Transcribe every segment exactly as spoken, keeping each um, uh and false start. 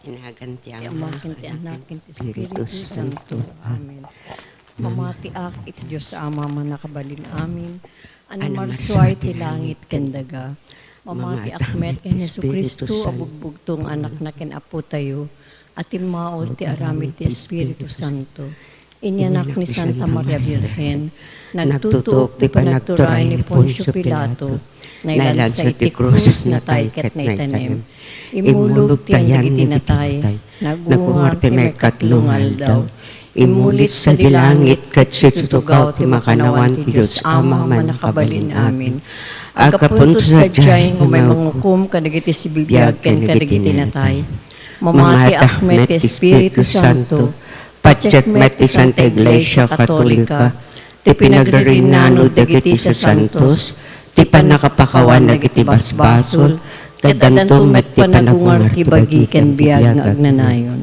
Nagan ti Ama, ken ti Anak, ken ti Espiritu Santo. Amen. Mamatiak iti Dios Ama, Mannakabalin-amin, a namarsua iti langit ken daga. Mamatiak met ken Jesu-Cristo a bugbugto nga Anakna ken Apotayo, a timmaol ti aramid ti Espiritu Santo. Inyanak ni Santa Maria Birhen, nagtutuok ti panagturaen ni Poncio Pilato, nailansa iti krus, natay ket naitanem. Immulog ti ayan dagiti natay, nagungar ti maikatlo nga aldaw. Immulit sadi langit ket situtugaw ti makannawan ti Dios Ama Mannakabalin-amin. Aggapunto sadiay nga umay mangukom kadagiti sibibiag ken kadagiti natay. Mamatiak met ti Espiritu Santo, patiek met ti Santa Iglesia Katolika, ti pinagrinnano dagiti sasantos, ti pannakapakawan dagiti basbasol, ket addanto met ti panagungar ti bagi ken biag nga agnanayon.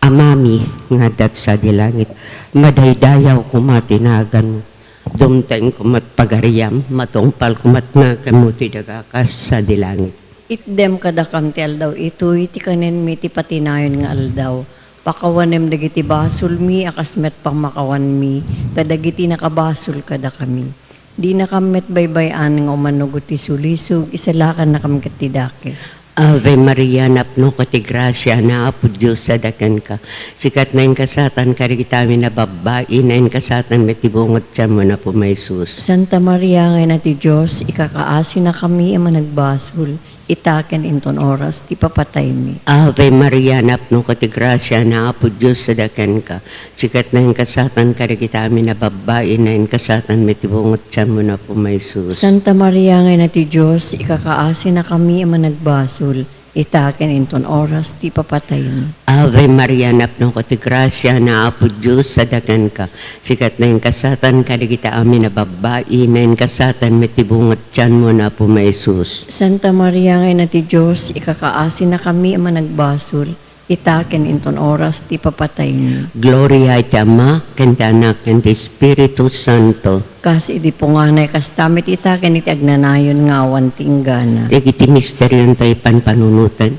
Amami nga adda sadi langit, madaydayaw koma ti naganmo. Dumteng koma ti pagariam, matungpal koma ti naganmo ti daga kas sadi langit. Itdem kadakam ti aldaw itoy ti kanenmi ti patinayon nga aldaw. Pakawanem dagiti basolmi a kas met pammakawanmi kadagiti nakabasol kadakami. Dinakam met baybay-an nga umanugot ti sulisog, isalakannakam ket ti dakes. Ave Maria, napnoka ti grasia, ni Apo Dios sadi kenka. Sika ti nainkasatanka dagiti amin a babbai, nainkasatanka met ti bunga ti tianmo, ni Apo Jesus. Santa Maria nga Ina ti Dios, ikakaasinakami a managbasol, ita ken inton oras ti papataymi. Ave Maria, napnoka ti grasia, ni Apo Dios sadi kenka. Sika ti nainkasatanka dagiti amin a babbai, nainkasatanka met ti bunga ti tianmo, ni Apo Jesus. Santa Maria nga Ina ti Dios, ikakaasinakami a managbasol, ita ken inton oras ti papataymi. Ave Maria, napnoka ti grasia, ni Apo Dios sadi kenka. Sika ti nainkasatanka dagiti amin a babbai, nainkasatanka met ti bunga ti tianmo, ni Apo Jesus. Santa Maria nga Ina ti Dios, ikakaasinakami a managbasol, ita ken inton oras ti papataymi. Gloria iti Ama, ken ti Anak, ken ti Espiritu Santo. Kas idi punganay, kasta met ita ken iti agnanayon nga awan ti inggana. Dagiti misterio ti panpanunoten.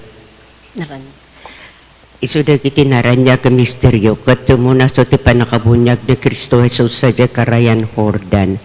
Naran. Isu dagiti naraniag a misterio, ket tumunaso ti pannakabuniag ni Cristo Jesus sadiay karayan Jordan.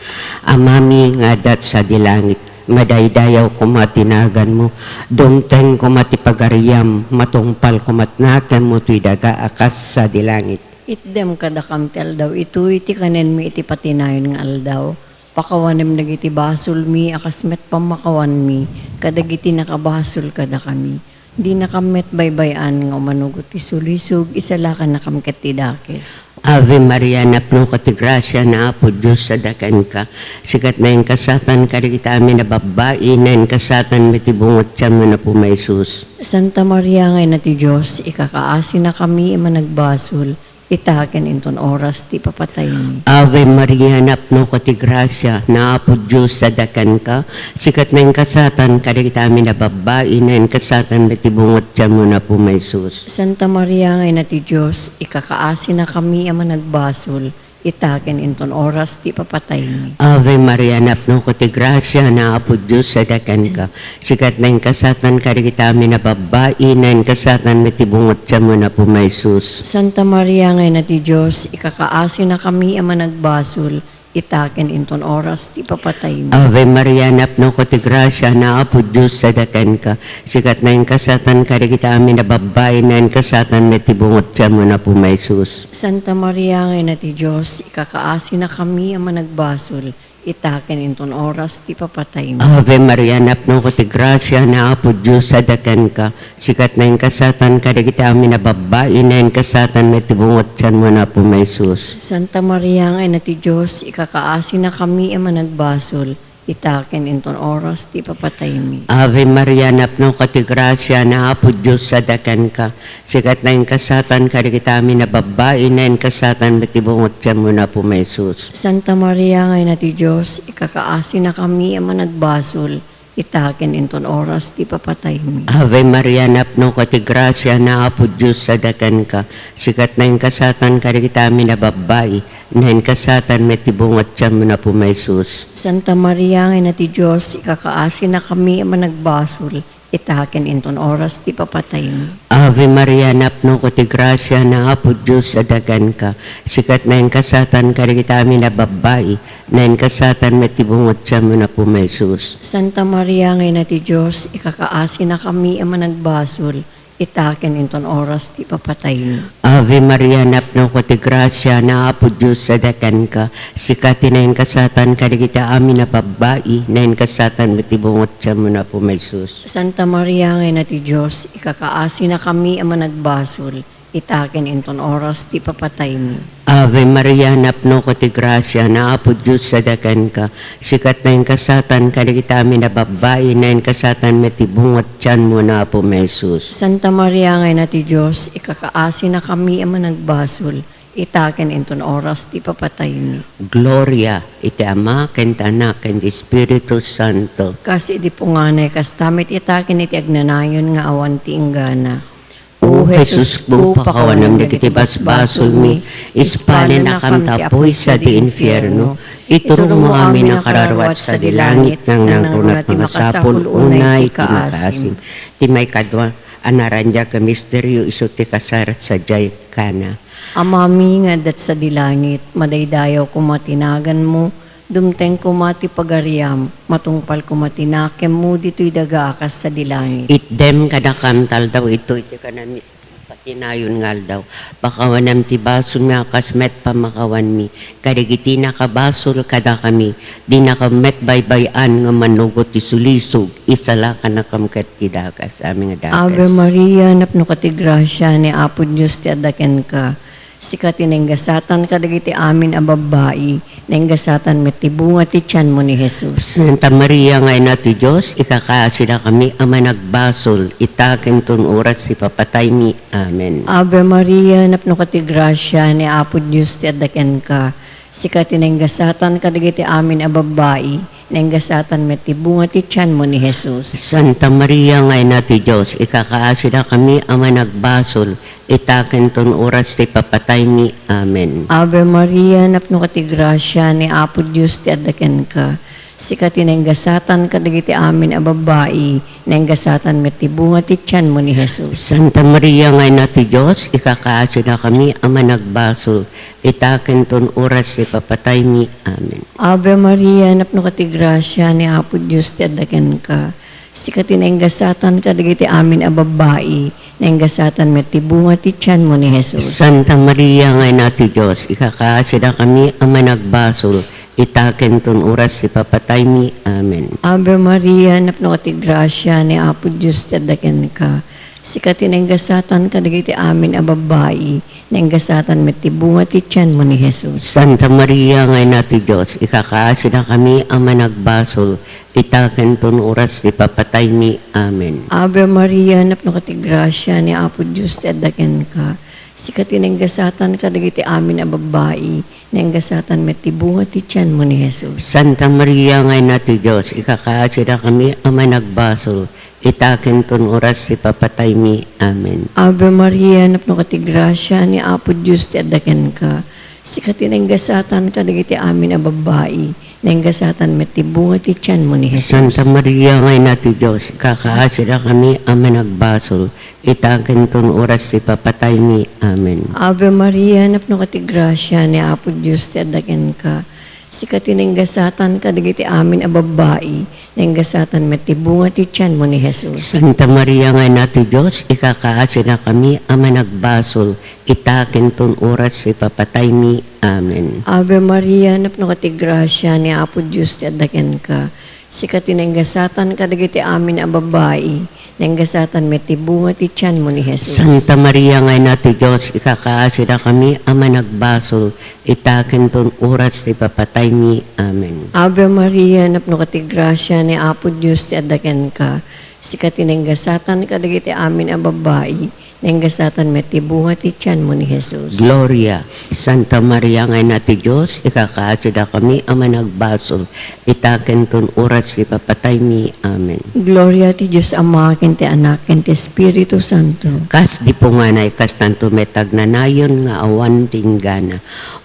Amami nga adda sadi langit, madaydayaw koma ti naganmo, dumteng koma ti pagariam, matungpal koma ti naganmo toy daga a kas sadi langit. Itdem kadakam ti aldaw itoy ti kanenmi iti patinayon nga aldaw. Pakawanem dagiti basolmi a kas met pammakawanmi kadagiti nakabasol kadakami. Dinakam met baybay-an nga umanugot ti sulisog, isalakannakam ket ti dakes. Ave Maria, napnoka ti grasia, ni Apo Dios sadi kenka. Sika ti nainkasatanka dagiti amin a babbai, nainkasatanka met ti bunga ti tianmo, ni Apo Jesus. Santa Maria nga Ina ti Dios, ikakaasinakami a managbasol, ita ken inton oras ti papataymi. Ave Maria, napnoka ti grasia, ni Apo Dios sadi kenka. Sika ti nainkasatanka dagiti amin a babbai, nainkasatanka met ti bunga ti tianmo, ni Apo Jesus. Santa Maria nga Ina ti Dios, ikakaasinakami a managbasol, ita ken inton oras ti papataymi. Ave Maria, napnoka ti grasia, ni Apo Dios sadi kenka. Sika ti nainkasatanka dagiti amin a babbai, nainkasatanka met ti bunga ti tianmo, ni Apo Jesus. Santa Maria nga Ina ti Dios, ikakaasinakami a managbasol, ita ken inton oras ti papataymi. Ave Maria, napnoka ti grasia, ni Apo Dios sadi kenka. Sika ti nainkasatanka dagiti amin a babbai, nainkasatanka met ti bunga ti tianmo, ni Apo Jesus. Santa Maria nga Ina ti Dios, ikakaasinakami a managbasol, ita ken inton oras ti papataymi. Ave Maria, napnoka ti grasia, ni Apo Dios sadi kenka. Sika ti nainkasatanka dagiti amin a babbai, nainkasatanka met ti bunga ti tianmo, ni Apo Jesus. Santa Maria nga Ina ti Dios, ikakaasinakami a managbasol, ita ken inton oras ti papataymi. Ave Maria, napnoka ti grasia, ni Apo Dios sadi kenka. Sika ti nainkasatanka dagiti amin a babbai, nainkasatanka met ti bunga ti tianmo, ni Apo Jesus. Santa Maria nga Ina ti Dios, ikakaasinakami a managbasol, ita ken inton oras ti papataymi. Ave Maria, napnoka ti grasia, ni Apo Dios sadi kenka. Sika ti nainkasatanka dagiti amin a babbai, nainkasatanka met ti bunga ti tianmo, ni Apo Jesus. Santa Maria nga Ina ti Dios, ikakaasinakami a managbasol, ita ken inton oras ti papataymi. Ave Maria, napnoka ti grasia, ni Apo Dios adda kenka. Sika ti naingasatan kadagiti amin a babbai, naingasatan met ti bunga ti tianmo, Apo Jesus. Santa Maria nga Ina ti Dios, ikakaasinakami a managbasol, ita ken inton oras ti papataymi. Ave Maria, napnoka ti grasia, ni Apo Dios adda kenka. Sika ti naingasatan kadagiti amin a babbai, naingasatan met ti bunga ti tianmo, Apo Jesus. Santa Maria nga Ina ti Dios, ikakaasinakami a managbasol, ita ken inton oras ti papataymi. Ave Maria, napnoka ti grasia, ni Apo Dios adda kenka. Sika ti naingasatan kadagiti amin a babbai, naingasatan met ti bunga ti tianmo, Apo Jesus. Santa Maria nga Ina ti Dios, ikakaasinakami a managbasol, ita ken inton oras ti papataymi. Gloria iti Ama, ken ti Anak, ken ti Espiritu Santo. Kas idi punganay, kasta met ita ken iti agnanayon nga awan ti inggana. O Jesusko, pakawanam dagiti basbasolmi, ispalennakam ti apuy sadi infierno. Iturongmo amin a kararua sadi langit, nangnangruna ti makasapul unay ti kaasim. Ti maikadua a narandiag a misterio isu ti kasar sadiay Cana. Amami nga adda sadi langit, madaydayaw koma ti naganmo, dumteng koma ti pagariam, matungpal koma ti nakemmo ditoy daga a kas sadi langit. Itdem kadakam ti aldaw itoy ti kanami, patinayon nga aldaw. Pakawanam ti basolmi a kas met pamakawanmi kadagiti nakabasol kadakami. Dinakam met baybay-an nga manugot ti sulisog, isalakanakam ket ti dagas. Amin nga dagas. Ave Maria, napnoka ti grasia, ni Apo Dios ti adda kenka. Sika ti naingasatan kadagiti amin a babbai, naingasatan met ti bunga ti tianmo ni Jesus. Santa Maria nga Ina ti Dios, ikakaasidakami a managbasol, ita ken ton oras ti papataymi. Amen. Ave Maria, napnoka ti grasia, ni Apo Dios ti adda kenka. Sika ti naingasatan kadagiti amin a babbai, naingasatan met ti bunga ti tianmo ni Jesus. Santa Maria nga Ina ti Dios, ikakaasidakami a managbasol, ita ken ton oras ti papataymi. Amen. Ave Maria, napnoka ti grasia, ni Apo Dios ti adda kenka. Sika ti naingasatan kadagiti amin a babbai, naingasatan met ti bunga ti tianmo ni Jesus. Santa Maria nga Ina ti Dios, ikakaasidakami a managbasol, ita ken ton oras ti papataymi. Amen. Ave Maria, napnoka ti grasia, ni Apo Dios ti adda kenka. Sika ti naingasatan kadagiti amin a babbai, naingasatan met ti bunga ti tianmo ni Jesus. Santa Maria nga Ina ti Dios, ikakaasidakami a managbasol, ita ken ton oras ti papataymi. Amen. Ave Maria, napnoka ti grasia, ni Apo Dios ti adda kenka. Sika ti naingasatan kadagiti amin a babbai, naingasatan met ti bunga ti tianmo ni Jesus. Santa Maria nga Ina ti Dios, ikakaasidakami a managbasol, ita ken ton oras ti papataymi. Amen. Ave Maria, napnoka ti grasia, ni Apo Dios ti adda kenka. Sika ti naingasatan kadagiti amin a babbai, naingasatan met ti bunga ti tianmo ni Jesus. Santa Maria nga Ina ti Dios, ikakaasidakami a managbasol, ita ken ton oras ti papataymi. Amen. Ave Maria, napnoka ti grasia, ni Apo Dios ti adda kenka. Sika ti naingasatan kadagiti amin a babbai, naingasatan met ti bunga ti tianmo ni Jesus. Santa Maria nga Ina ti Dios, ikakaasidakami a managbasol, ita ken ton oras ti papataymi. Amen. Ave Maria, napnoka ti grasia, ni Apo Dios ti adda kenka. Sika ti naingasatan kadagiti amin a babbai, naingasatan met ti bunga ti tianmo ni Jesus. Santa Maria nga Ina ti Dios, ikakaasidakami a managbasol, ita ken ton oras ti papataymi. Amen. Ave Maria, napnoka ti grasia, ni Apo Dios ti adda kenka. Sika ti naingasatan kadagiti amin a babbai, naingasatan met ti bunga ti tianmo ni Jesus. Santa Maria nga Ina ti Dios, ikakaasidakami a managbasol, ita ken ton oras ti papataymi. Amen. Ave Maria, napnoka ti grasia, ni Apo Dios ti adda kenka. Sika ti naingasatan kadagiti amin a babbai, naingasatan met ti bunga ti tianmo ni Jesus. Gloria. Santa Maria nga Ina ti Dios, ikakaasidakami a managbasol, ita ken ton oras ti papataymi. Amen. Gloria ti Dios Ama, ken ti Anak, ken ti Espiritu Santo. Kas di punganay, kastanto met agnanayon nga awan ti inggana.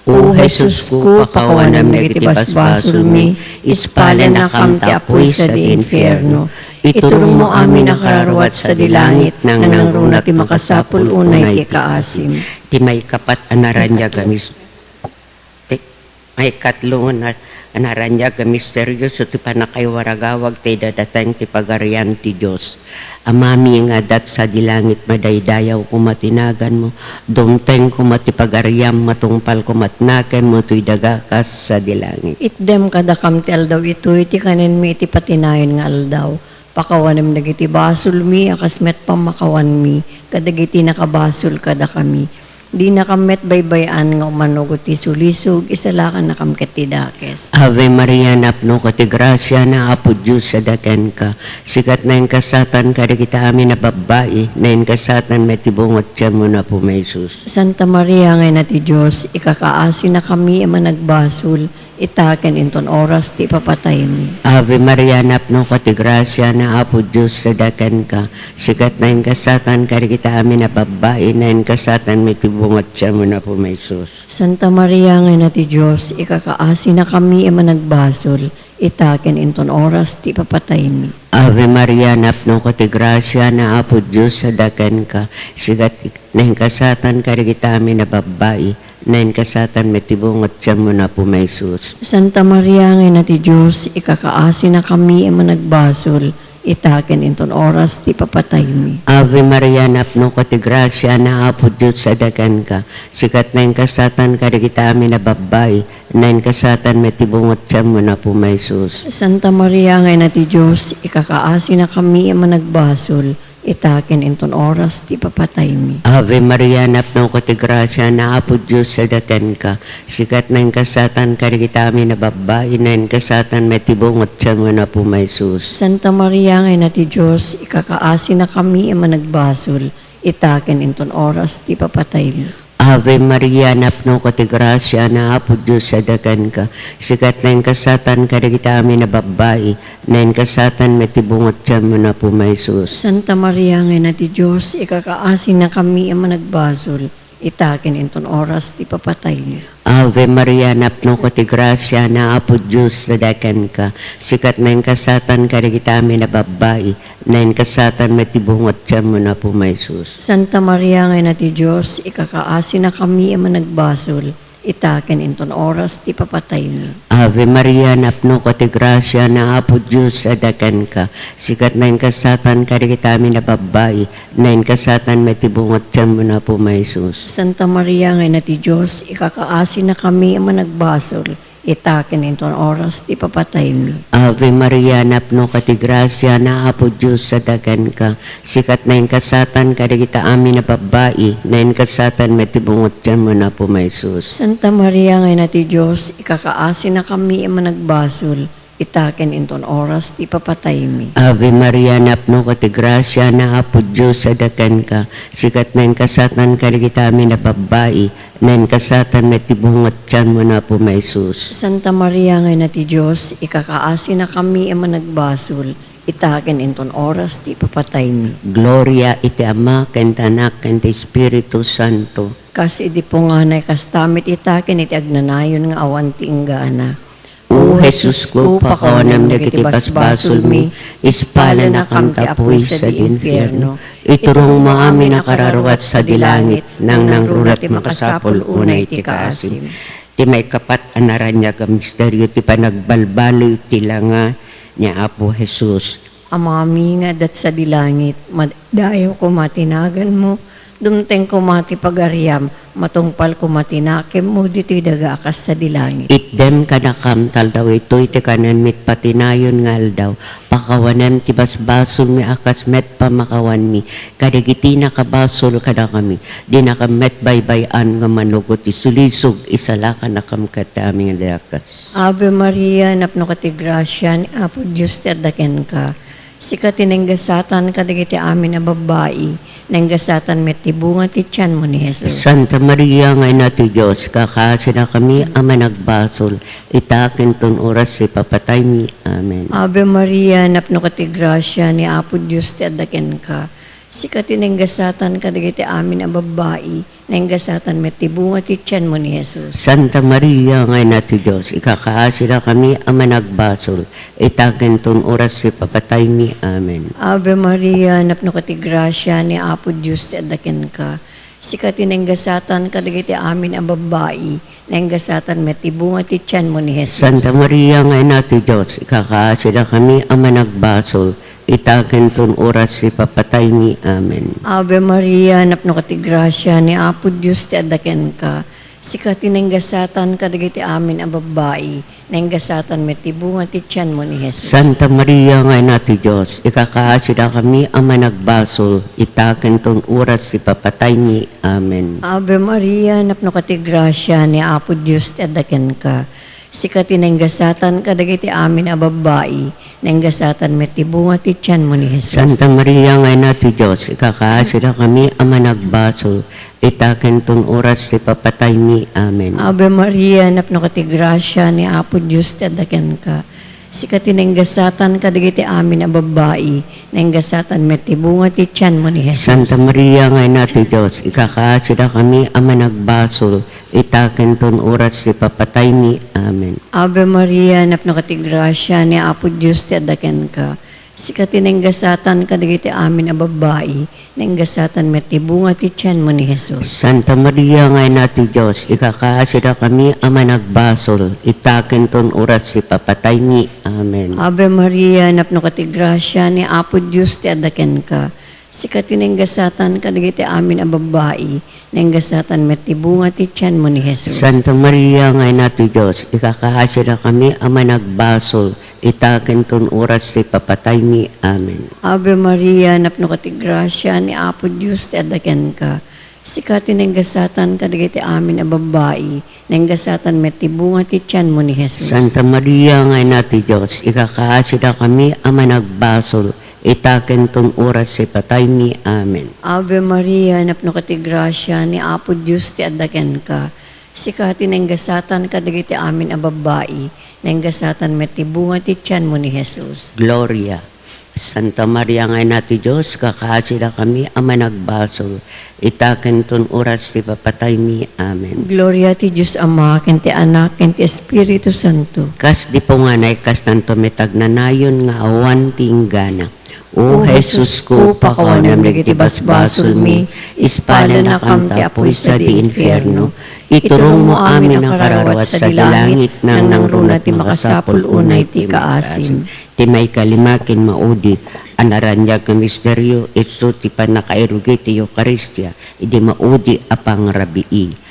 O Jesusko, pakawanam dagiti basbasolmi, ispalennakam ti apuy sadi infierno. Iturongmo amin a kararuat sadi langit, nangnangruna ti makasapul unay ti kaasim. Ti maikapat a naraniag a mis-, ti maikatlo a na-, a naraniag a misterioso ti pannakaiwaragawag ti idadateng ti Pagarian ti Dios. Amami nga adda sadi langit, madaydayaw koma ti naganmo, dumteng koma ti pagariam, matungpal koma ti nakemmo toy daga kas sadi langit. Itdem kadakam ti aldaw itoy ti kanenmi iti patinayon nga aldaw. Pakawanem dagiti basolmi a kas met pammakawanmi kadagiti nakabasol kadakami. Dinakam met baybay-an nga umanugot ti sulisog, isalakannakam ket ti dakes. Ave Maria, napnoka ti grasia, ni Apo Dios adda kenka. Sika ti nainkasatanka kadagiti amin a babbai, nainkasatanka met ti bunga ti tianmo, ni Apo mi Jesus. Santa Maria nga Ina ti Dios, ikakaasinakami a managbasol, ita ken inton oras ti ipapataymi. Ave Maria, napnoka ti grasia, ni Apo Dios adda kenka. Sika ti nainkasatanka kadagiti amin a babbai, nainkasatanka met ti bunga ti tianmo, ni Apo mi Jesus. Santa Maria nga Ina ti Dios, ikakaasinakami a managbasol, ita ken inton oras ti ipapataymi. Ave Maria, napnoka ti grasia, ni Apo Dios adda kenka. Sika ti nainkasatanka kadagiti amin a babbai, nainkasatanka met ti bunga ti tianmo, ni Apo mi Jesus. Santa Maria nga Ina ti Dios, ikakaasinakami a managbasol, ita ken inton oras ti ipapataymi. Ave Maria, napnoka ti grasia, ni Apo Dios adda kenka. Sika ti nainkasatanka kadagiti amin a babbai, nainkasatanka met ti bunga ti tianmo, ni Apo mi Jesus. Santa Maria nga Ina ti Dios, ikakaasinakami a managbasol, ita ken inton oras ti ipapataymi. Ave Maria, napnoka ti grasia, ni Apo Dios adda kenka. Sika ti nainkasatanka kadagiti amin a babbai, nainkasatanka met ti bunga ti tianmo, ni Apo mi Jesus. Santa Maria nga Ina ti Dios, ikakaasinakami a managbasol, ita ken inton oras ti ipapataymi. Ave Maria, napnoka ti grasia, ni Apo Dios adda kenka. Sika ti nainkasatanka kadagiti amin a babbai, nainkasatanka met ti bunga ti tianmo, ni Apo mi Jesus. Santa Maria nga Ina ti Dios, ikakaasinakami a managbasol, ita ken inton oras ti ipapataymi. Ave Maria, napnoka ti grasia, ni Apo Dios adda kenka. Sika ti nainkasatanka kadagiti amin a babbai, nainkasatanka met ti bunga ti tianmo, ni Apo mi Jesus. Santa Maria nga Ina ti Dios, ikakaasinakami a managbasol, ita ken inton oras ti ipapataymi. Ave Maria, napnoka ti grasia, ni Apo Dios adda kenka. Sika ti nainkasatanka kadagiti amin a babbai, nainkasatanka met ti bunga ti tianmo, ni Apo mi Jesus. Santa Maria nga Ina ti Dios, ikakaasinakami a managbasol, ita ken inton oras ti ipapataymi. Ave Maria, napnoka ti grasia, ni Apo Dios adda kenka. Sika ti nainkasatanka kadagiti amin a babbai, nainkasatanka met ti bunga ti tianmo, ni Apo mi Jesus. Santa Maria nga Ina ti Dios, ikakaasinakami a managbasol, ita ken inton oras ti ipapataymi. Ave Maria, napnoka ti grasia, ni Apo Dios adda kenka. Sika ti nainkasatanka kadagiti amin a babbai, nainkasatanka met ti bunga ti tianmo, ni Apo mi Jesus. Santa Maria nga Ina ti Dios, ikakaasinakami a managbasol, ita ken inton oras ti ipapataymi. Gloria iti Ama, ken ti Anak, ken ti Espiritu Santo. Kas idi punganay, kasta met ita ken iti agnanayon nga awan ti inggana. O Jesusko, pakawanem dagiti basbasolmi, ispalanakam ti apuy sadi infierno. Iturongmo amin a kararuat sadi langit, nangnangruna ti makasapul unay ti kaasim. Ti maikapat a naraniag a misterio ti panagbalbaliw ti langa ni Apo Jesus. Amami nga adda sadi langit, madaydayaw koma ti naganmo, dumteng koma ti pagariam, matungpal koma ti nakemmo ditoy daga a kas sadi langit. Itdem kadakam ti aldaw itoy ti kanenmi ti patinayon nga aldaw. Pakawanem ti basbasolmi a kas met pammakawanmi kadagiti nakabasol kadakami. Dinakam met baybay-an nga manugot ti sulisog, isalakannakam ket ti amin a dakes. Ave Maria, napnoka ti grasia, ni Apo Dios ti adda kenka. Sika ti naingasatan kadagiti amin a babbai, naingasatan met ti bunga ti tianmo ni Jesus. Santa Maria nga Ina ti Dios, kakaasinakami a managbasol, ita ken ton oras ti ipapataymi. Amen. Ave Maria, napnoka ti grasia, ni Apo Dios ti adda kenka. Sika ti nainggasatan kadagiti amin a babbai, nainggasatan met ti bunga ti tianmo ni Jesus. Santa Maria nga Ina ti Dios, ikakaasidakami a managbasol, ita ken ton oras ti papataymi. Amen. Ave Maria, napnoka ti grasia, ni Apo Dios ti adda kenka. Sika ti nainggasatan kadagiti amin a babbai, nainggasatan met ti bunga ti tianmo ni Jesus. Santa Maria nga Ina ti Dios, ikakaasidakami a managbasol, ita ken ton oras ti papataymi. Amen. Ave Maria, napnoka ti grasia, ni Apo Dios ti adda kenka. Sika ti nainggasatan kadagiti amin a babbai, nainggasatan met ti bunga ti tianmo ni Jesus. Santa Maria nga Ina ti Dios, ikakaasidakami a managbasol, ita ken ton oras ti papataymi. Amen. Ave Maria, napnoka ti grasia, ni Apo Dios ti adda kenka. Sika ti nainggasatan kadagiti amin a babbai, nainggasatan met ti bunga ti tianmo ni Jesus. Santa Maria nga Ina ti Dios, ikakaasidakami a managbasol, ita ken ton oras ti papataymi. Amen. Ave Maria, napnoka ti grasia, ni Apo Dios ti adda kenka. Sika ti nainggasatan kadagiti amin a babbai, nainggasatan met ti bunga ti tianmo ni Jesus. Santa Maria nga Ina ti Dios, ikakaasidakami a managbasol, ita ken ton oras ti papataymi. Amen. Ave Maria, napnoka ti grasia, ni Apo Dios ti adda kenka. Sika ti nainggasatan kadagiti amin a babbai, nainggasatan met ti bunga ti tianmo ni Jesus. Santa Maria nga Ina ti Dios, ikakaasidakami a managbasol, ita ken ton oras ti papataymi. Amen. Ave Maria, napnoka ti grasia, ni Apo Dios ti adda kenka. Sika ti nainggasatan kadagiti amin a babbai, nainggasatan met ti bunga ti tianmo ni Jesus. Santa Maria nga Ina ti Dios, ikakaasidakami a managbasol, ita ken ton oras ti papataymi. Amen. Ave Maria, napnoka ti grasia, ni Apo Dios ti adda kenka. Sika ti nainggasatan kadagiti amin a babbai, nainggasatan met ti bunga ti tianmo ni Jesus. Santa Maria nga Ina ti Dios, ikakaasidakami a managbasol, ita ken ton oras ti pataymi. Amen. Ave Maria, napnoka ti grasia, ni Apo Dios ti adda kenka. Sika ti nainggasatan kadagiti amin a babbai, nainggasatan met ti bunga ti tianmo ni Jesus. Gloria. Santa Maria nga Ina ti Dios, kakaasidakami a managbasol, ita ken ton oras ti papataymi. Amen. Gloria ti Dios Ama, ken ti Anak, ken ti Espiritu Santo. Kas di punganay, kasdanto met agnanayon nga awan ti inggana. O Jesusko, pakawanem dagiti basbasolmi, ispalennakam ti apuy sadi infierno, iturongmo amin a kararuat sadi langit, nangnangruna ti makasapul unay ti kaasim. Ti maikalima ken maudi a naraniag nga misterio, isu ti pannakairugi ti Eukaristia idi maudi a pangrabii.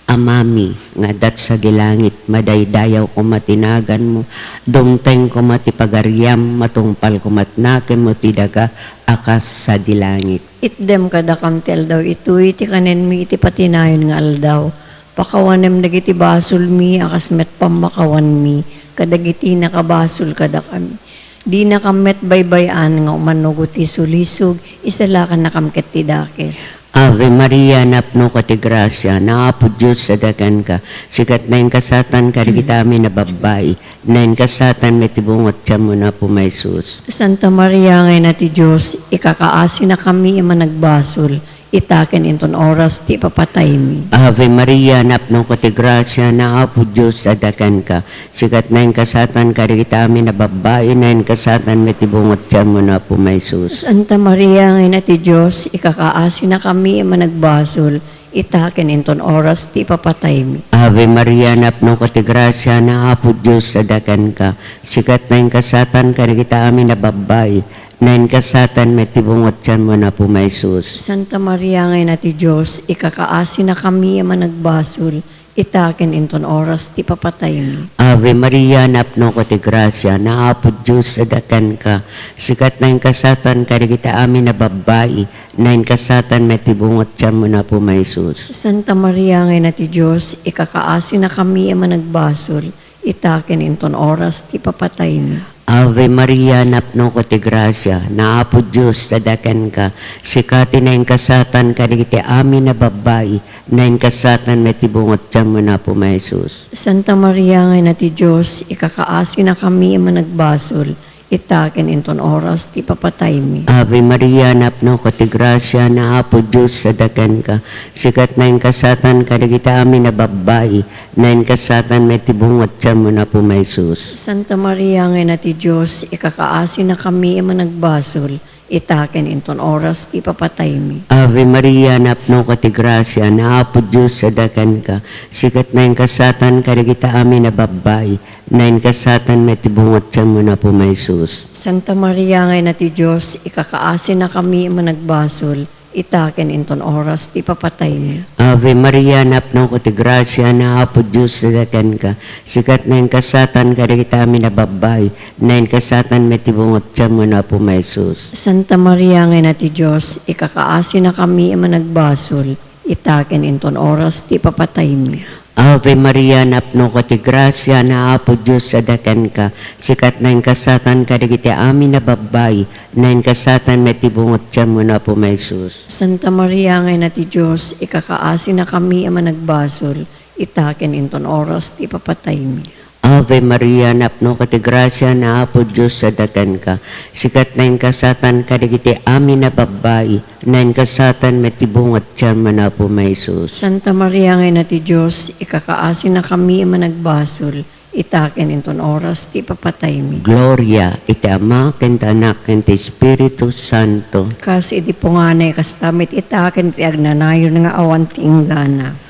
Amami nga adda sadi langit, madaydayaw koma ti naganmo, dumteng koma ti pagariam, matungpal koma ti nakemmo ti daga a kas sadi langit. Itdem kadakam ti aldaw itoy ti kanenmi iti patinayon nga aldaw. Pakawanem dagiti basolmi a kas met pammakawanmi kadagiti nakabasol kadakami. Dinakam met baybay-an nga umanogo ti sulisog, isalakannakam ket ti dakes. Ave Maria, napnoka ti grasia, ni Apo Dios adda kenka. Sika ti nainggasatan kadagiti amin a babbai, nainggasatan met ti bunga ti tianmo, ni Apo Jesus. Santa Maria nga Ina ti Dios, ikakaasinakami a managbasol, ita ken inton oras ti ipapataymi. Ave Maria, napnoka ti grasia, ni Apo Dios adda kenka. Sika ti nainggasatan kadagiti amin a babbai, nainggasatan met ti bunga ti tianmo, ni Apo Jesus. Santa Maria nga Ina ti Dios, ikakaasinakami a managbasol, ita ken inton oras ti ipapataymi. Ave Maria, napnoka ti grasia, ni Apo Dios adda kenka. Sika ti nainggasatan kadagiti amin a babbai, nainggasatan met ti bunga ti tianmo, ni Apo Jesus. Santa Maria nga Ina ti Dios, ikakaasinakami a managbasol, ita ken inton oras ti papataymi. Ave Maria, napnoka ti grasia, ni Apo Dios adda kenka. Sika ti nainggasatan kadagiti amin a babbai, nainggasatan met ti bunga ti tianmo, ni Apo Jesus. Santa Maria nga Ina ti Dios, ikakaasinakami a managbasol, ita ken inton oras ti papataymi. Ave Maria, napnoka ti grasia, ni Apo Dios adda kenka. Sika ti nainggasatan kadagiti amin a babbai, nainggasatan met ti bunga ti tianmo, ni Apo Jesus. Santa Maria nga Ina ti Dios, ikakaasinakami a managbasol, ita ken inton oras ti papataymi. Ave Maria, napnoka ti grasia, ni Apo Dios adda kenka. Sika ti naingasatan kadagiti amin a babbai, naingasatan met ti bunga ti tianmo, Apo Jesus. Santa Maria nga Ina ti Dios, ikakaasinakami a managbasol, ita ken inton oras ti papataymi. Ave Maria, napnoka ti grasia, ni Apo Dios adda kenka. Sika ti naingasatan kadagiti amin a babbai, naingasatan met ti bunga ti tianmo, Apo Jesus. Santa Maria nga Ina ti Dios, ikakaasinakami a managbasol, ita ken inton oras ti papataymi. Ave Maria, napnoka ti grasia, ni Apo Dios adda kenka. Sika ti naingasatan kadagiti amin a babbai, naingasatan met ti bunga ti tianmo, Apo Jesus. Santa Maria nga Ina ti Dios, ikakaasinakami a managbasol, ita ken inton oras ti papataymi. Ave Maria, napnoka ti grasia, ni Apo Dios adda kenka. Sika ti naingasatan kadagiti amin a babbai, naingasatan met ti bunga ti tianmo, Apo Jesus. Santa Maria nga Ina ti Dios, ikakaasinakami a managbasol, ita ken inton oras ti papataymi. Ave Maria, napnoka ti grasia, ni Apo Dios adda kenka. Sika ti naingasatan kadagiti amin a babbai, naingasatan met ti bunga ti tianmo, Apo Jesus. Santa Maria nga Ina ti Dios, ikakaasinakami a managbasol, ita ken inton oras ti papataymi. Gloria iti Ama, ken ti Anak, ken ti Espiritu Santo. Kas idi punganay, kasta met ita ken ti agnanayon nga awan ti inggana.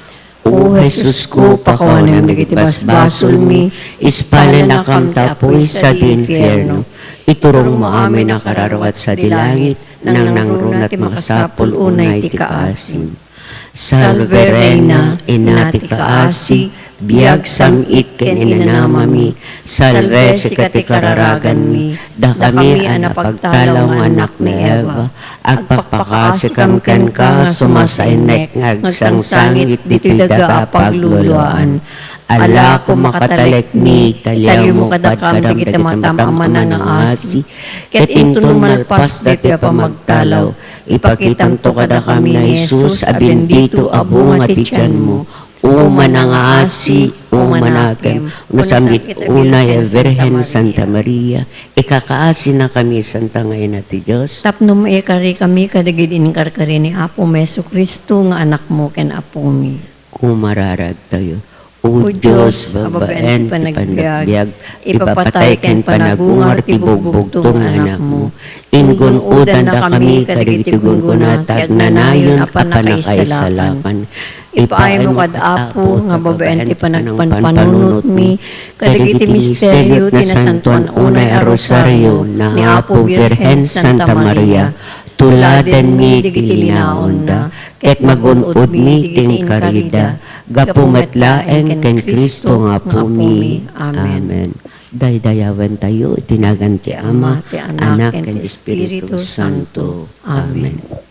O Jesusko, pakawanam dagiti basbasolmi, ispalennakam ta apuy sadi infierno. Iturongmo amin a kararua sadi langit, nangnangruna ti makasapul unay ti kaasim. Salve Reina, Ina ti kaasi, biag, sam-it ken inanamami. Salve sika ti kararaganmi, dakami a napagtalaw nga annak ni Eva. Agpakpakaasikam kenka, sumasaennek nga agsangsangit ditoy daga a pagluluaan. Ala, koma, katalekmi, taliyawmo kadakam dagiti matam a manangaasi, ket inton malpas daytoy a pamagtalaw, ipakitanto kadakami ni Jesus a bendito a bunga ti tianmo. O manangaasi, o manakem, no sam-it unay a Birhen Santa Maria, ikakaasinakami, Santa nga Ina ti Dios. Tapno maikarikami kadagidi inkarkari ni Apomi Jesu-Cristo nga Anakmo ken Apomi. Kumararagtayo. O Dios, babaen ti panagbiag, ipapatay ken panagungar ti bugbugtong nga Anakmo. Ingun-odandakami kadagiti gunguna ti agnanayon a pannakaisalakan. Ipaaymo kad Apo nga babaen ti panagpanpanunotmi kadagiti misterio ti nasantoan unay a rosario ni Apo Birhen Santa Maria. Tuladenmi dagiti linaonna ket magun-odmi ti inkarida gapu met laeng ken Cristo nga Apomi. Amen. Daydayawentayo iti nagan ti Ama, ti Anak, ken ti Espiritu Santo. Amen.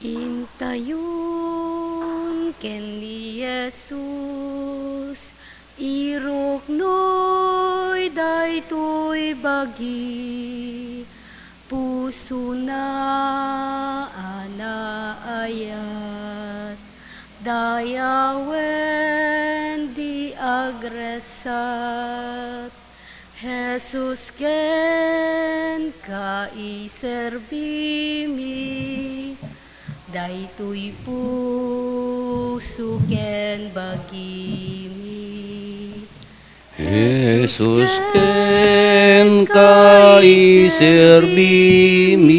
Intayon ken ni Jesus, iruknoy daytoy bagi, pusona a naayat, dayawen di agresat. Jesus, kenka iserbimi, daytoy puso ken bagimi. Jesus, kenka iserbimi,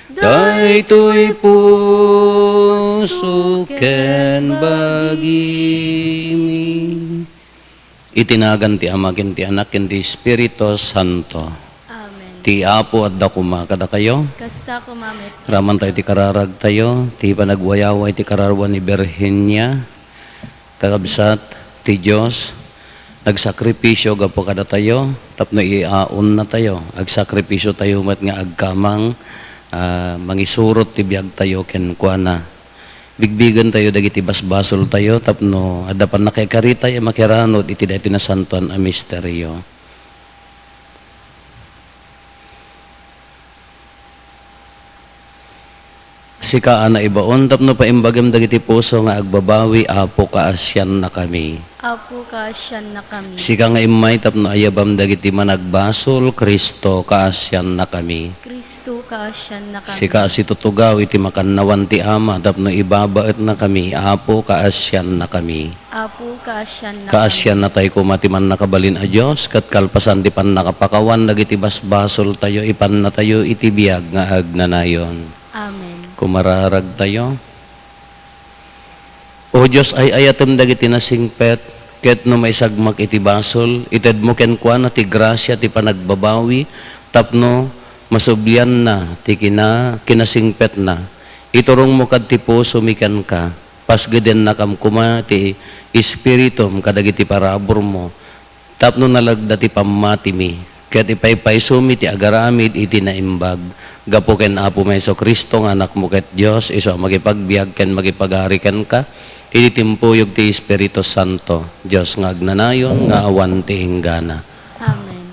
daytoy puso ken bagimi. Iti nagan ti Ama, ken ti Anak, ken ti Espiritu Santo. Amen. Ti Apo adda koma kadakayo. Kasta koma met. Raman tayo ti kararagtayo, ti panagwayawa iti kararua ni Birhenia. Kakabsat ti Dios, nagsakripisio gapu kadatayo tapno iaonnatayo. Agsakripisiotayo met nga agkamang, ah, mangisurot ti biagtayo kenkuana. Bigbigentayo dagiti basbasoltayo tapno adda pannakaikaritayo a makiranod iti daytoy nasantoan a misterio. Sika a naibaon tapno paimbagem dagiti puso nga agbabawi, Apo, kaasiannakami. Apo, kaasiannakami. Sika nga immay tapno ayabam dagiti managbasol, Cristo, kaasiannakami. Cristo, kaasiannakami. Sika a situtugaw iti makannawan ti Ama tapno ibabaetnakami, Apo, kaasiannakami. Apo, kaasiannakami. Kaasiannatay koma ti Mannakabalin a Dios, ket kalpasan ti pannakapakawan dagiti basbasoltayo, ipannatayo iti biag nga agnanayon. Amen. Kumararagtayo. O Dios, ay-ayatem dagiti nasingpet, ket no maisagmak iti basol, itedmo kenkuana ti grasia ti panagbabawi tapno masublianna ti kina-, kinasingpetna. Iturongmo kad ti pusomi kenka, pasgedennakam koma ti espiritum kadagiti paraburmo, tapno nalagda ti pammatimi, ket ipaypaysomi ti agaramid iti naimbag. Gapu ken Apomi Jesu-Cristo nga Anakmo ket Dios, isu a makipagbiag ken makipagari kenka, iti timpuyog ti Espiritu Santo, Dios nga agnanayon, nga awan ti inggana. Amen.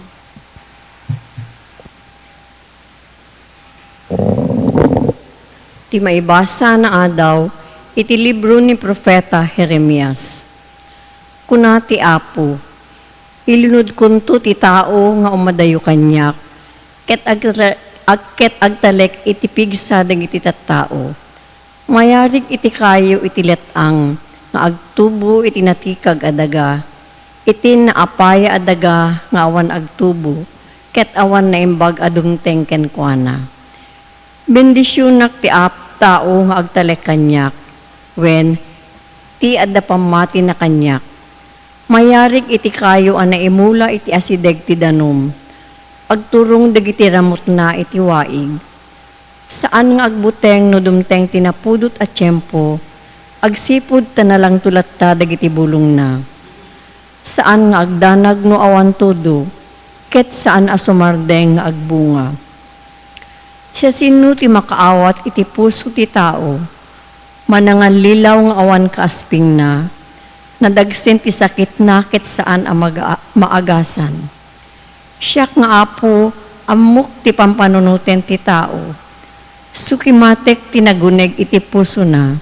Ti maibasa nga adaw iti libro ni Profeta Jeremias. Kuna ti Apo, "Ilunodkonto ti tao nga umadayo kaniak, ket agta-, ag-, ket agtalek iti pigsa dagiti tattao." Mayarig iti kayo iti let-ang nga agtubo iti natikag a daga, iti naapaya a daga nga awan agtubo, ket awan naimbag a dumteng kenkuana. Bendisionak ti ap-, tao nga agtalek kaniak, wen, ti adda pammatina kaniak. Mayarig iti kayo a naimula iti asideg ti danum, agturong dagiti ramutna iti waig. Saan nga agbuteng no dumteng ti napudot a tiempo, agsipud ta nalangto latta dagiti bulongna. Saan nga agdanag no awan tudo, ket saan a sumardeng nga agbunga. Siasino ti makaawat iti puso ti tao? Manangallilaw nga awan kaaspingna, nadagsen ti sakitna ket saan a maga-, maagasan. Siak nga Apo, ammok ti pampanunoten ti tao. Sukimatek ti naguneg iti pusona.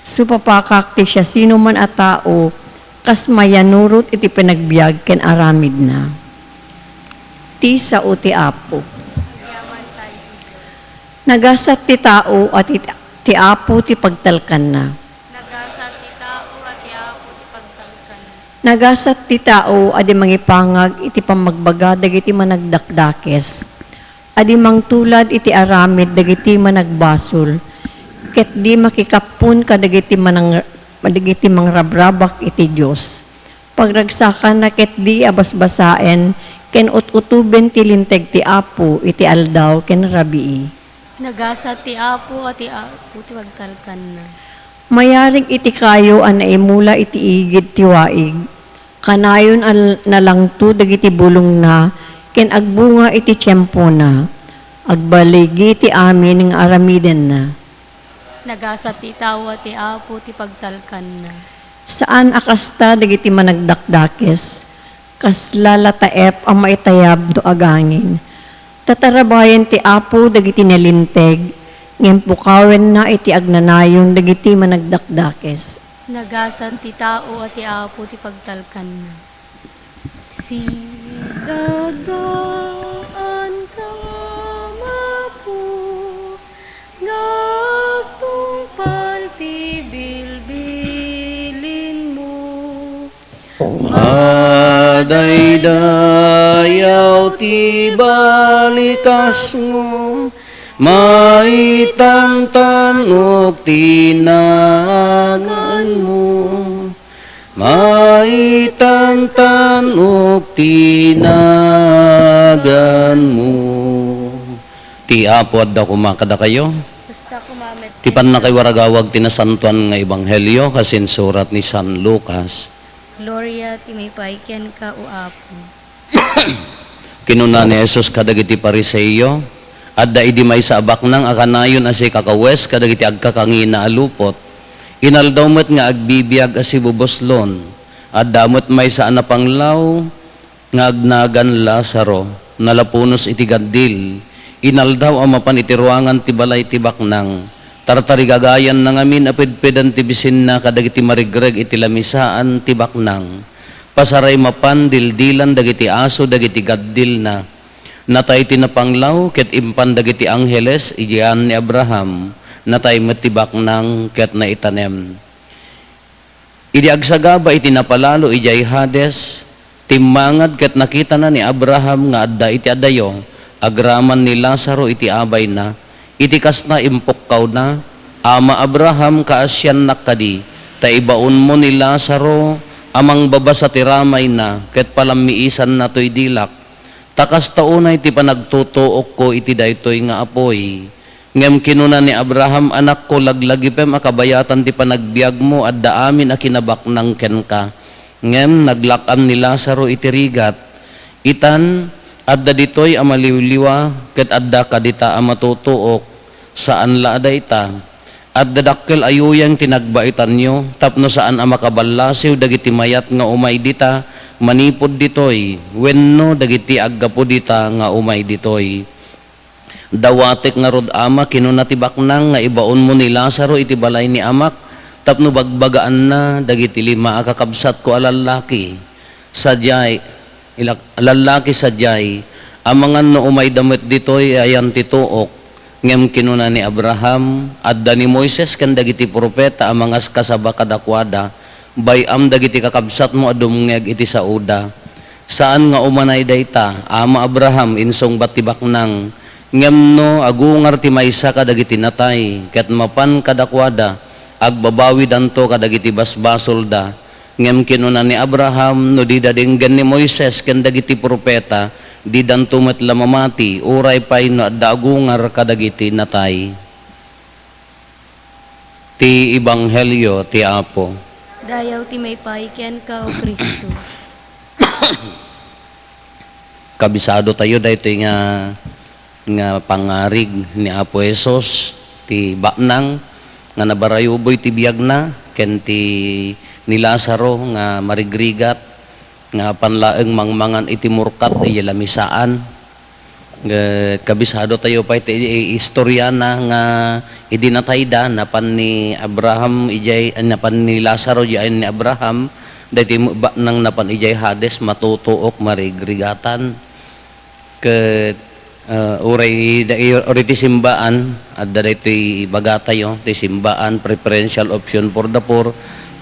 Supapakak ti siasinoman a tao kas mayanurot iti panagbiag ken aramidna. Ti sao ti Apo. Nagasat ti tao a ti, ti Apo ti pagtalkanna. Nagasat ti tao a ti Apo ti pagtalkanna. Nagasat ti tao a di mangipangag iti pammagbaga dagiti managdakdakes, a di mangtulad iti aramid dagiti managbasol, ket di makikappon kadagiti manang-, dagiti mangrabrabak iti Dios. Pagragsakanna ketdi a basbasaen ken ut-utoben ti linteg ti Apo iti aldaw ken rabii. Nagasat ti Apo a ti Apo ti pagtalkanna. Mayarig iti kayo a naimula iti igid ti waig, kanayon a nalangto dagiti bulongna ken agbunga iti tiempona. Agbaligi iti amin nga aramidenna. Nagasat ti tao a ti Apo ti pagtalkanna. Saan a kasta dagiti managdakdakes, kasla lataep a maitayab no agangin. Tatarabayen ti Apo dagiti nalinteg, ngem pukawenna iti agnanayon dagiti managdakdakes. Nagasat ti tao a ti Apo ti pagtalkanna. Sidadaanka, Apo, nga agtungpal ti bilbilinmo. Madaydayaw ti balikasmo, maitantanok ti naganmo. Maitantanok ti naganmo. Ti Apo adda koma kadakayo. Kasta koma met. Ti pannakaiwaragawag ti nasantoan nga ebanghelio kas insurat ni San Lucas. Gloria ti maipaay kenka, O Apo. Kinuna ni Jesus kadagiti Fariseo, "Adda idi maysa a baknang a kanayon a sikakawes kadagiti agkakangina a lupot. Inaldaw met nga agbibiag a sibubuslon. Adda met maysa a napanglaw nga agnagan Lazaro, nalapunos iti gaddil. Inaldaw a mapan iti ruangan ti balay ti baknang. Tartarigagayanna ngamin a pedpeden ti bisinna kadagiti marigreg iti lamisaan ti baknang. Pasaray mapan dildilan dagiti aso dagiti gaddilna. Natay ti napanglaw ket impan dagiti angheles idiay ni Abraham. Natay met ti baknang ket naitanem." Idi agsagaba iti napalalo idiay Hades, timmangad ket nakitana ni Abraham nga adda iti adayo, agraman ni Lazaro iti abayna. Iti kasta, impukkawna, "Ama Abraham, kaasiannak kadi, ta ibaonmo ni Lazaro a mangbabasa ti ramayna ket palammiisanna toy dilak. Ta kasta unay ti panagtutuokko iti daytoy nga apuy." Ngem kinuna ni Abraham, "Anakko, laglagipem a kabayatan ti panagbiagmo, adda amin a kinabaknang kenka. Ngem naglak-am ni Lazaro iti rigat. Itan, adda ditoy a maliwliwa, ket adda kadita a matutuok. Saan la a dayta. Adda dakkel a yuyeng ti nagbaitanyo, tapno saan a makaballasiw dagiti mayat nga umay dita manipud ditoy, wenno dagiti aggapu dita nga umay ditoy. Dawatek ngarud, Ama," kinuna ti baknang, "nga ibaonmo ni Lazaro iti balay ni amak tapno bagbagaanna dagiti lima a kakabsatko a lallaki. Sadiay, ilak-, lallaki sadiay, amangan no umayda met ditoy, ayan ti tuok." Ngem kinuna ni Abraham, "Adda ni Moises ken dagiti profeta a mangaskasaba kadakuada. Bay-am dagiti kakabsatmo a dumngeg iti saoda." "Saan nga umanay dayta, Ama Abraham," insungbat ti baknang. "Ngem no agungar ti maysa kadagiti natay ket mapan kadakuada, agbabawidanto kadagiti basbasolda." Ngem kinuna ni Abraham, "No dida denggen ni Moises ken dagiti profeta, didanto met la mamati, uray pay no adda agungar kadagiti natay." Ti Ebanghelio ti Apo. Dayaw ti maipaay kenka, O Cristo. Kabisadotayo daytoy nga, nga pangarig ni Apo Jesus, ti baknang nga nabarayuboy ti biagna, ken ti ni Lazaro nga marigrigat, nga apan laeng mangmangan iti murkat idiay lamisaan. Ket kabisadotayo pay ti i-, istoriana nga idi natayda, napan ni Abraham idiay, napan ni Lazaro idiay ni Abraham, daytoy met baknang napan idiay Hades, matutuok, marigrigatan. Ket, ah, uray da-, uray ti simbaan, adda daytoy ibagatayo, ti simbaan, preferential option for the poor,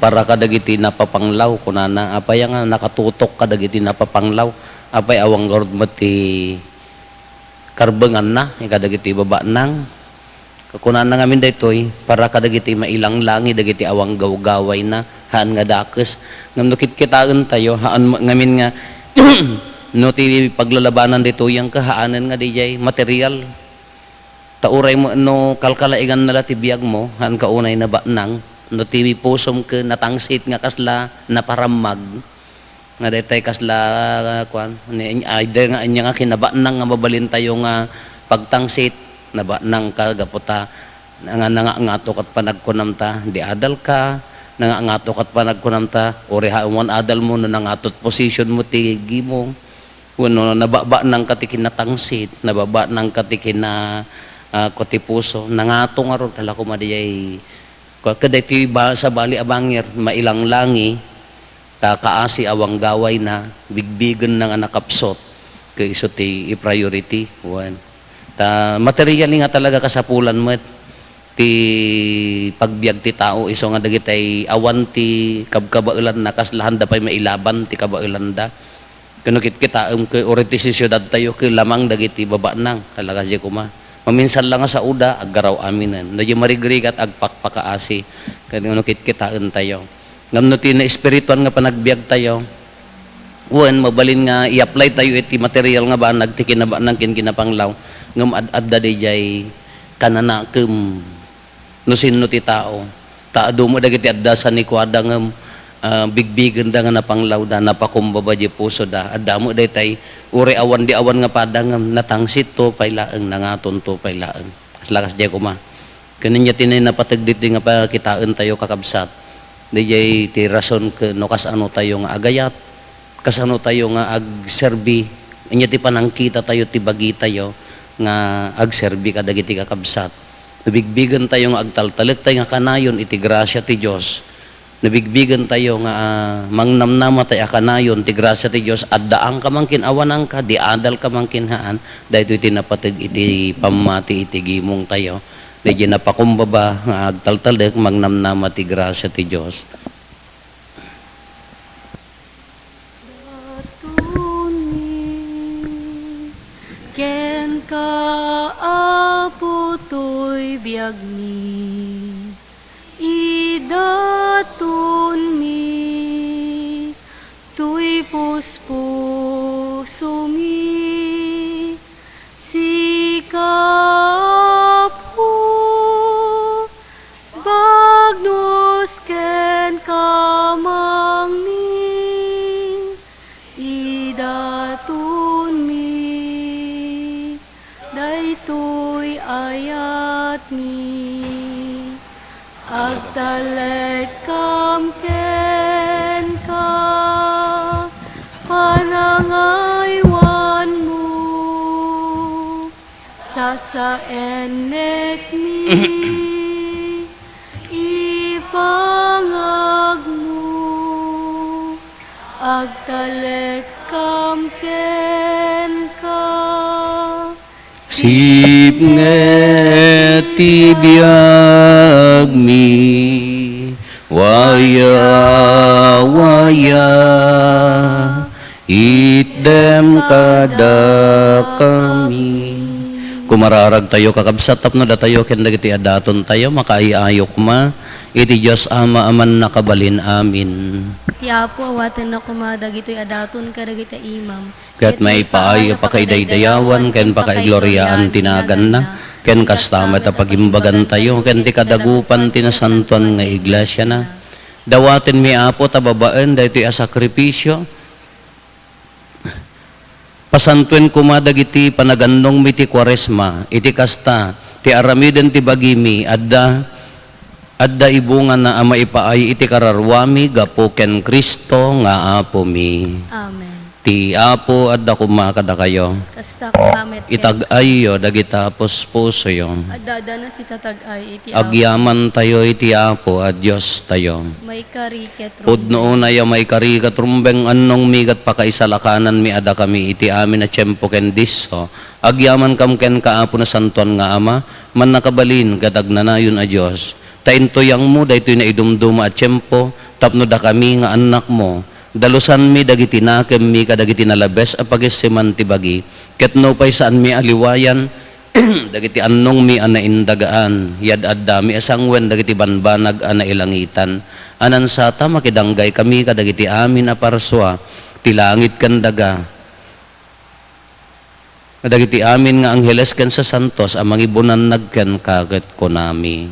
para kadagiti napapanglaw, kunana. Apay nga nakatutok kadagiti napapanglaw? Apay awan ngarud met ti karbenganna kadagiti ibabaknang? Kunana ngamin daytoy, para kadagiti mailanglangi dagiti awan gawgawayna, haan nga dakes. Ngem no kitkitaentayo, haan ma-, ngamin nga, no ti paglalabanan ditoy, haan nga diay material. Ta uray mo no kalkalainganna la ti biagmo, haanka unay nabatnang. No ti pusom ket natangsit nga kasla naparammag, nga daytay kasla, kuan, ni, ay, dayta nga, ania nga kinabatnang nga mabalintayo nga pagtangsit, nabatnangka gapu ta nga nangangato ket panagkunam ta, di adalka, nangangato ket panagkunam ta, uray haan adalmo no nangato ti position mo ti gimong. Wenno nababanangka ti kinatangsit, nababanangka ti kina-, ah, ku ti puso, nangato ngarud, ala koma diay, ku-, kadaytoy ba-, sabali a bangir, mailanglangi, ta kaasi a wanggawayna, bigbigenna nga nakapsut, ket isu ti i-priority, wen. Ta material nga talaga kasapulan met ti pagbiag ti tao, isu nga dagitay awan ti kabkabaelanna, kaslahanda pay mailaban ti kabaelanda. Ket no kitkitaem ket uray ti siudadtayo ket lamang dagiti babanang, talaga di koma. Maminsan la nga saoda, aggaraw aminen. No di marigrigat, agpakpakaasi. Ket no kitkitaentayo. Ngem no ti naespirituan nga panagbiagtayo, wen, mabalin nga i-apply tayo iti material nga banag ti kinabanag ken kinapanglaw, ngem ad-adda diay kananakem no sinno ti tao. Ta adu met dagiti adda sanikuada ngem, ah, bigbigenda nga napanglawda, napakumbaba di pusoda. Adda met daytay, uray awan di awan nga pada ngem, natangsitto pay laeng, nangatonto pay laeng. Lakas di koma. Ken ania ti napateg ditoy nga pakitaentayo, kakabsat? Daydiay ti rason ken no kasano tayo nga agayat, kasano tayo nga agserbi, ania ti panangkita tayo ti bagitayo nga agserbi kadagiti kakabsat. No bigbigentayo nga agtaltalektayo nga kanayon iti grasia ti Dios, no bigbigentayo nga, ah, mangnamnamatayo a kanayon ti grasia ti Dios, addaanka man ken awananka, di adalka man ken haan, daytoy ti napateg iti pammati iti gimongtayo. Daydiay napakumbaba nga agtaltalek, mangnamnama ti grasia ti Dios. Datonmi, kenka, Apo, toy biagmi. Idatonmi, toy puspusomi. Sika, Apo, bagnos ken kamangmi, idatonmi, daytoy ayatmi. Agtalekkam kenka, panangaywanmo, sasaennekmi, ipangagmo, agtalekkam kenka. Sipnget ti biagmi, waya, waya, itdem kadakami. Kumararagtayo, kakabsat, tapno datayo ken dagiti adatontayo, makaay-ayo koma iti Dios Ama a mannakabalin. Amin. Ti Apo, awatenna koma dagitoy a daton kadagiti imam. Ket maipaay a pakaidaydayawan ken pakaigloriaan ti naganna, ken kasta met a pagimbagantayo ken ti kadagupan ti nasantoan nga iglesiana. Dawatenmi, Apo, ta babaen daytoy a sakrifisio, pasantoen koma dagiti panagannongmi ti Kuaresma. Iti kasta, ti aramiden ti bagimi, adda, adda ibungana a maipaay iti kararuami gapu ken Cristo nga Apomi. Amen. Ti Apo adda koma kadakayo. Kasta koma met kenka. Itag-ayyo dagita puspusoyo. Adda-adda na sitag-ay iti Apo. Agyamantayo iti Apo a Diostayo. Maikari ket rumbeng. Pudno unay a maikari ket rumbeng, annongmi ket pakaisalakananmi a dakami iti amin a tiempo ken disso. Agyamankam kenka, Apo, nasantoan nga Ama, mannakabalin ket agnanayon a Dios. Ta intuyangmo daytoy naidumduma a tiempo tapno dakami nga annakmo, dalusanmi dagiti nakemmi kadagiti nalabes a pagisiman ti bagi, ket nupay saanmi a liwayan dagiti annongmi a naindagaan, yad-addami a sanguen dagiti banbanag a nailangitan, a nansata makidanggaykami kadagiti amin a parsua ti langit ken daga. Kadagiti amin nga angheles ken sasantos a mangibunannag kenka ket kunami,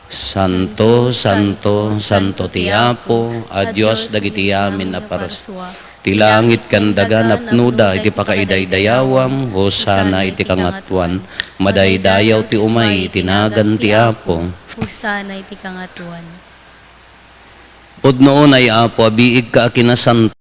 Santo, santo, santo ti Apo, a Dios dagiti amin a parasua. Ti langit ken daga napnoda iti pakaidaydayawam, Hosanna iti kangatuan. Madaydayaw ti umay iti nagan ti Apo. Hosanna iti kangatuan. Pudno unay, Apo, a biigka a kinasanto.